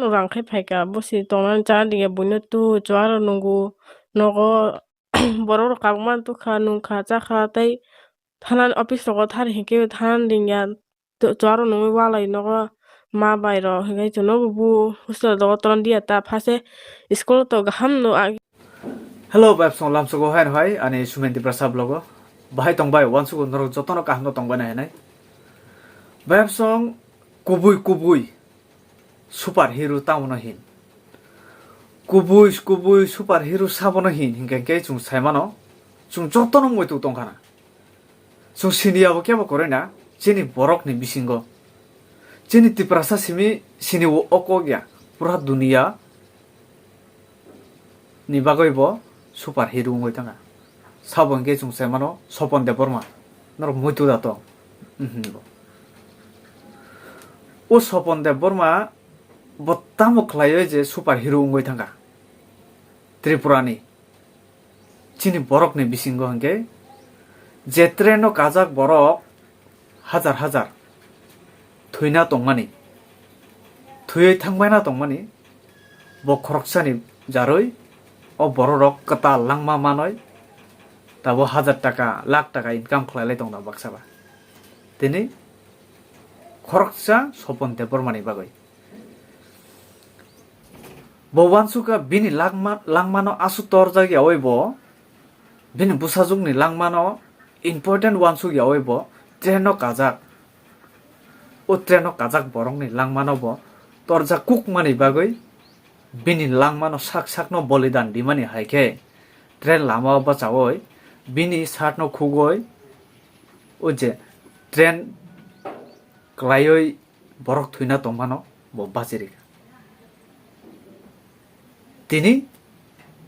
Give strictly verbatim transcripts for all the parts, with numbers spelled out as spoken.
Rang khai phaikha, bosi tongnani chana dingya buino tu chuaro nungo nogo borok rok kabangma tukha nungkha chakha tei thanani office rogo thani hinkhe thanani dingya chuaro nungwi walai nogo ma bai rok hinkhe chwngno bo hostel rogo toron diya ta phase school to gaham no. Hello, bayapsong lamsogo hai hai ani Sumen Tiprasa vlogo. Bahai tongbai, wansugo norok jotono kaham no tongbai nai hinai. Bayapsong kubui kubui super hero tamo no hin. Kubui kubui super hero sabo no hin hinkhe khe chwng sai mano. Chwng jotono muitu tongkhana. Chwng sini abo kebo koroi na, chini borok ni bisingo. Chini Tiprasa simi sini o okok ya, pura dunia ni bagwi bo super hero wngwi thangkha. Sabo hwnkhe chwng sai mano Sopon Debbarma. Norok muitu da to. Mhm, bo. O Sopon Debbarma bo tamo khlaiwi je super hero wngwi thangkha Tripura ni. Chini borok ni bisingo hwnkhe je train o kajak borok hajar hajar thwina tongmani, thwiwi thangbaina tongmani, bo khoroksani jarwi o bororok kwtal langma manwi tabo hajar taka, lakh taka income khlailai tongda baksa ba. Tini khoroksa Sopon Debbarmani bagwi. Bo uansukha bini langma-, langmano aswk torjak yaui bo, bini bwsajwkni langmano important uansuk yaui bo train-o kajak. O train-o kajak borokni langmano bo torjak kukmani bagwi bini langmano sak sakno bolidan dimani hai khe train lama-o bachaui bini shirt-no khugui o je train kwlaiwi borok thwina tongmano bo bachi rikha. Tini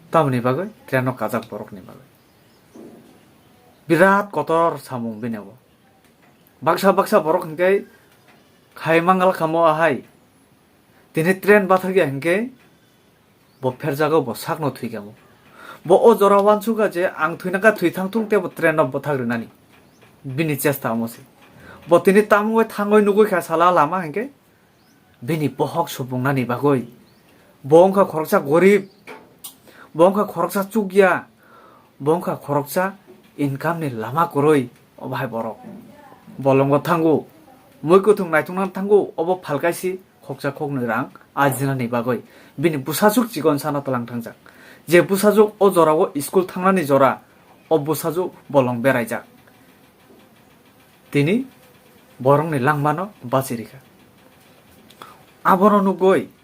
tamoni bagwi train-o kajak borokni bagwi birat kotor samung bini bo. Baksa baksa borok hinkhe khai mangal khamo ahai. Tini train bathakya hinkhe bo pherjago, bo sakno thwikamo. Bo o jora uansukha je ang thwinakha thwi thangthung tei bo train no bwthak rwnani. Bini chesta omo se. Bo tini tamungwi thangwi nugwi kha sala lama hinkhe bini bohok supungnani bagwi. Bo wngkha khoroksa gorib, bo wngkha khoroksa chukya, bo wngkha khoroksa income ni lama kwrwi, o bahai borok. Bolongo thango, mui kwthwng naithokna thango, obo phalkaisi khoksa khoknwi rang ajinani bagwi. Bini bwsajwk chikon sana tlang thangjak. Je bwsajwk o jorao school thangnani jora, o bwsajwk bolong beraijak. Tini borokni langmano bachi rikha. Abono nugwi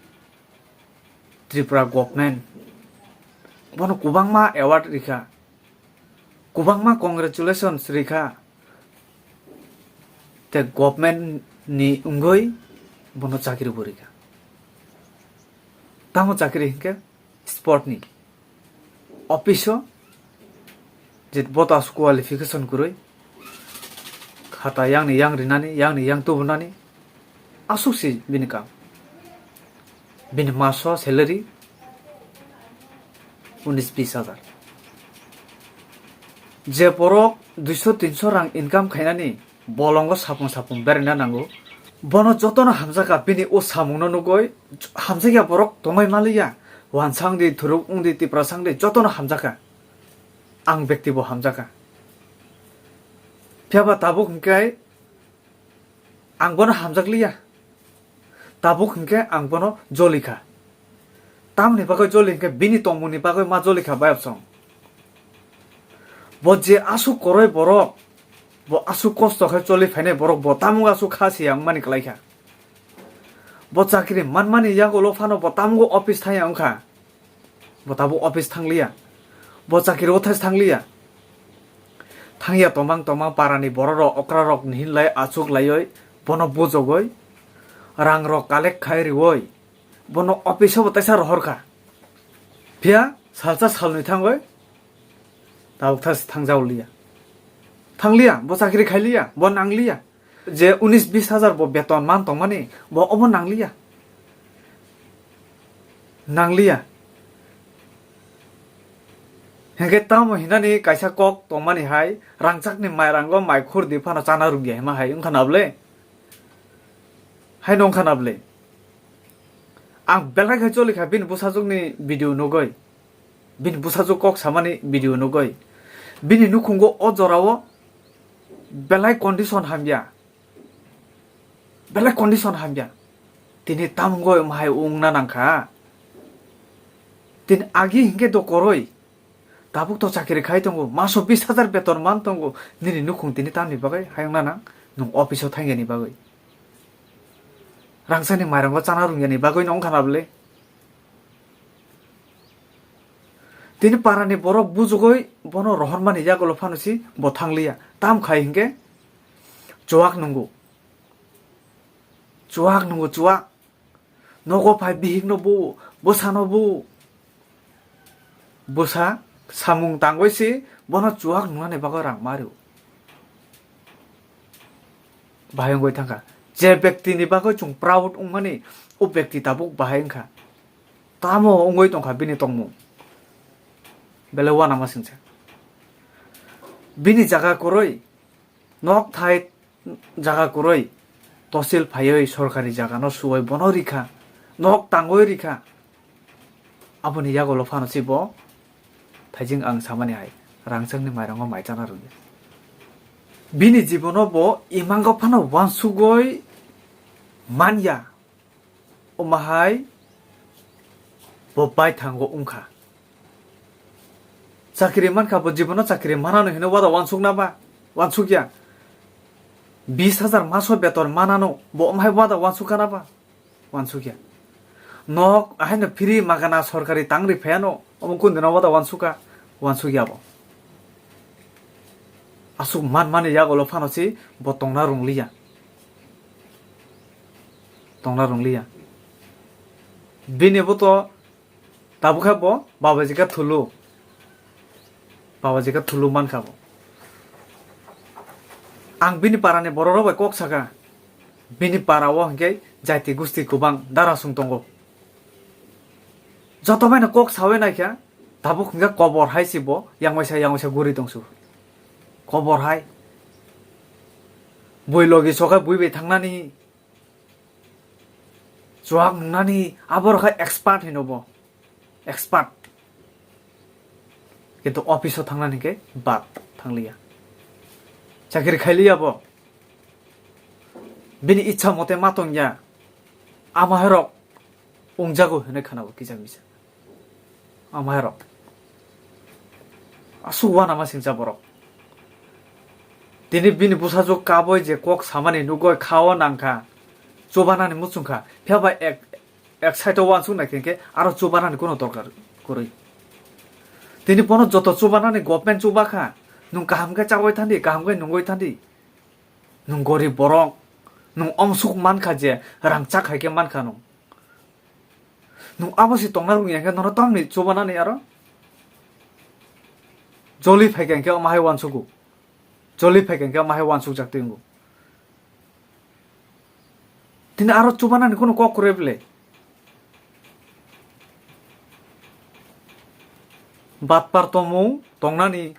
Tripura government bono kwbangma award rikha, kwbangma congratulations rikha, tei government ni wngwi bono chakri bo rikha. Tamo chakri hinkhe sport ni office o je botas qualification kwrwi khata yang ni yang rinani, yang ni yang tubunani, aswk se bini kam. Bini maso salary unis bis hajar. Je borok duiso tinso rang income khainani bolongo sapung sapung beraina nango. Bono jotono hamjakha, bini o samungno nugwi hamjakya borok tongwi maliya. Wansang di, thuruk wng di, Tiprasang di, jotono hamjakha. Ang bekti bo hamjakha. Phiyaba tabuk hinkhe ang bono hamjakliya. Tabuk hinkhe ang bono jolikha. Tamoni bagwi joli hinkhe bini tongmungni bagwi ma jolikha bayapsong. Bo je aswk kwrwi borok, bo aswk kosto khe choli phainai borok, bo tamo aswk kha se ya wngmani kwlaikha. Bo chakri manmani yagulo phano bo tamo office thangya wngkha. Bo tabuk office thangliya. Bo chakiri o thai thangliya. Thangya tomang tomang parani bororok okrarok hinlai achuk laioi bono bujogoi rangrok collect khai rioi bono office o bo taisa rohorkha. Phiya salsa salnwi thangoi tabuk thas thangjao liya. Thangliya, bo chakiri khailiya, bo nangliya. Je unis bis hajar bo beton man tongmani, bo obo nangliya. Nangliya. Hinkhe tamo hinani kaisa kok tongmani hai, rangchakni mairango mai khur di phano chana rwngya hima hai wngkha na bwle? Hai no wngkha na bwle? Ang belai khe choli kha bini bwsajwkni video nugwi, bini bwsajwk kok samani video nugwi. Bini nukhungo o jorao belai condition hamya, belai condition hamya. Tini tamungoi mahai wngna nangkha. Tini agi hinkhe do koroi. Tabuk to chakri khai tongo, maso bis hajar beton man tongo, nini nukhung tini tamni bagwi hayungna nang, nwng office o thangyani bagwi. Rangsani mairango chana rungyani bagwi no wngkha na bwle. Tini parani borok bujugwi bono rohormani yagulo phano si bo thangliya. Tam khai hinkhe chuwak nungo. Chuwak nungo, chuwak. Nogo phai bihikno bu, bwsano bu. Bwsa samung tangwi si bono chuwak nungnani bagwi rang ma rw. Bahai wngwi thangkha. Je bektini bagwi chwng proud wngmani, o bekti tabuk bahai wngkha. Tamo wngwi tongkha bini tongmung. Belai uanama singcha. Bini jaga kwrwi, nok thai jaga kwrwi, tosil phaiwi sorkari jagano suwai bono rikha, nok tangwi rikha. Aboni yagulo phano si bo thaijing ang samani hai, rangchakni mairango mai chana rwngya. Bini jibono bo imango phano uansugwi manya. Omo hai bo baithango wngkha. Chakri mankha, bo jibono chakri manano hino wada uansukna ba? Uansukya. Bis hajar maso beton manano bo omo hai wada uansukha na ba? Uansukya. Nok ahaino free magana sorkari tangri phaiano omo kundino wada uansukha? Uansukya bo. Aswk manmani yagulo phano si bo tongna rungliya. Tongna rungliya. Bini bo to tabukha bo babajika thulu. Babajika thulu mankha bo. Ang bini parani bororok bai kok saka. Bini para o hinkhe jaiti gusti kwbang darasung tongo. Joto baino kok sawi naikha, tabuk hinkhe kobor hai si bo yang waisa yang waisa guri tongsu. Kobor hai. Bui logi sokhai bui bai thangnani. Chuwak nungnani abo rokha expert hino bo. Expert. Kintu office o thangnani khe bad thangliya. Chakri khailiya bo. Bini ichha mote ma tongya. Ama herok wngjago hinwi khanabo kisa misa. Amairok. Aswk uanama singcha borok. Tini bini bwsajwk kaboi je kok samani nugoi kha o nangkha. Chubanani muchungkha. Phiya ba ek, ek side o uansuk nai khe aro chubanani kono dorkar kwrwi. Tini bono joto chubanani government chubakha. Nwng kaham khe chawi thandi, kaham khe nungwi thandi. Nwng gorib borok. Nwng omsuk mankha je rang chak hai khe mankha nwng. Nwng abo se tongna rwngya khe nono tamni chubanani aro? Joli phaikha hinkhe omo hai uansugo. Joli phaikha hinkhe omo hai uansukjak twi wngo. Tini aro chubanani kono kok kwrwi bwle. Batpar tongmung tongnani.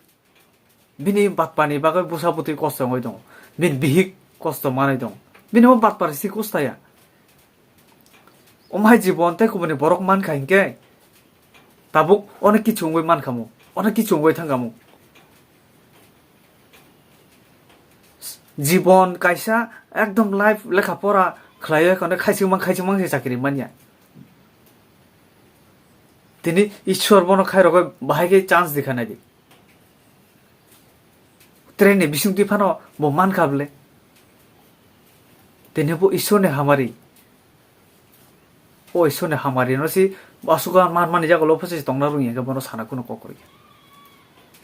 Bini batpani bagwi bwsa bwtwi kosto wngwi tongo, bini bihik kosto manwi tongo, bini bo batpar si kosto ya. Omo hai jibon tei kubuni borok mankha hinkhe tabuk onek kichu wngwi mankhamu, onek kichu wngwi thangkhamu. Jibon kaisa ekdom life lekha pora khlaiwi khone khaisingmang khaisingmang se chakri manya. Tini Ishwar bono khairogwi bahai khe chance dikha naidi. Train ni bisingtwi phano bo mankha bwle. Tini bo Ishwar ni hamari. O Ishwar ni hamari no si aswk man mani jaga lo phasa tongna rwngya khe bono sana kuno kok kwrwi.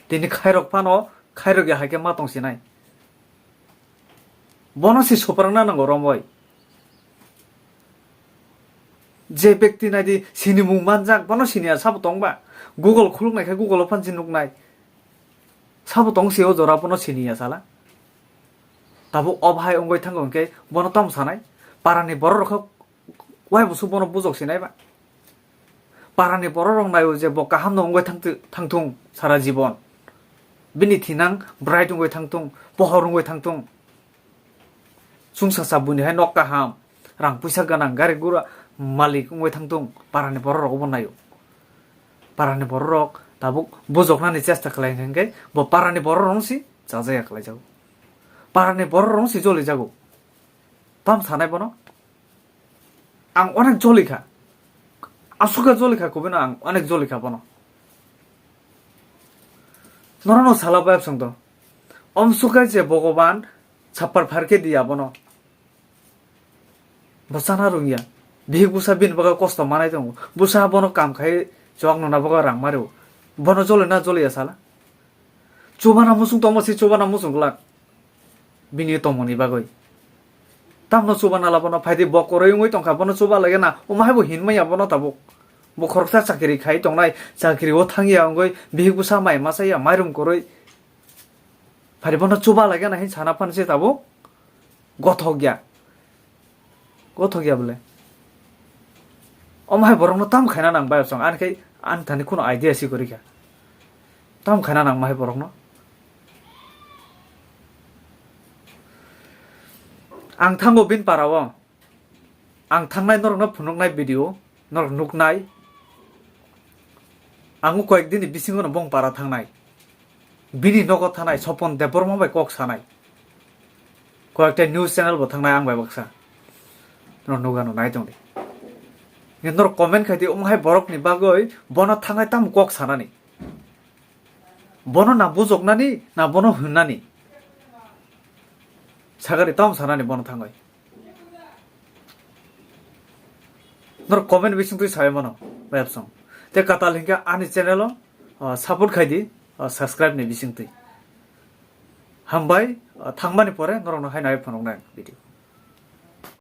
Tini khairok phano khairok ya hai khe ma tong sinai. Bono si soprangna nango romoi. Je bekti naidi sinimung manjak, bono siniya sabo tongba? Google khuluk naikhe Google o phansi nuknai. Sabo tong se o jora bono siniya sala. Tabuk o bahai wngwi thango hinkhe bono tamo sanai? Parani borok rok khe wai bwswk bono bujok sinai ba? Parani borok rok naio je bo kaham no wngwi thang-, thangthung sara jibon. Bini thinang bright wngwi thangthung, pohor wngwi thangthung. Chwngsacha buini hai nok kaham, rang puisa gwnang, gari gura, malik wngwi thangthung, parani borok rok obo naio. Parani borok rok tabuk bujoknani chesta khlai hwnkhe bo parani borok rok si chajaya khlai jago. Parani borok rok si joli jago. Tam sanai bono? Ang onek joli kha. Aswk khe joli kha kubui no ang onek joli kha bono. Norokno sala bai absong to. Om sukai je Bhogoban chapar phar khe di abono. Bo chana rwngya. Bihik bwsa bini bagwi kosto manai tongo. Bwsa bono kam khai chwk nuna bagwi rang ma rwo. Bono joli na joliya sala? Chubana muchung tongma se chubana muchung glak. Bini tongmani bagwi. Tamno chubana labono phaidi bo kwrwi wngwi tongkha, bono chuba lagena. Omo hai bo hinmaya bono tabuk. Bo khoroksa chakiri khai tongnai, chakiri o thangya wngwi bihik bwsa mai masa ya mairum kwrwi. Phari bono chuba lagena hin sana phan se tabuk. Gothok ya. Gothok ya bole. Omo hai borokno tam khaina nang bai chong. Ani khai ani thani kuno idea si kwrwi kha. Tam khaina nang ma hai borokno. Ang thango bin para o. Ang thangnai norokno phunuknai video, norok nuknai. Ang o koyek dini bisingo no bong para thangnai. Bini nogo thanai Sopon Debbarma bai kok sanai. Koyekta news channel bo thangnai ang bai baksa. Norok nugano nai tongdi. Norok comment khai di, omo hai borokni bagwi bono thangnai tamo kok sanani. Bono na bujoknani, na bono hwnnani. Sagari tamo sanani bono thangwi. Norok comment bisingtwi sawi mano, bai absong. Te katal hinkhe ani channel o, ah, support khai di, ah, subscribe ni bisingtwi. Hambai, ah, thangmani pore norokno hai nai phunuknai video.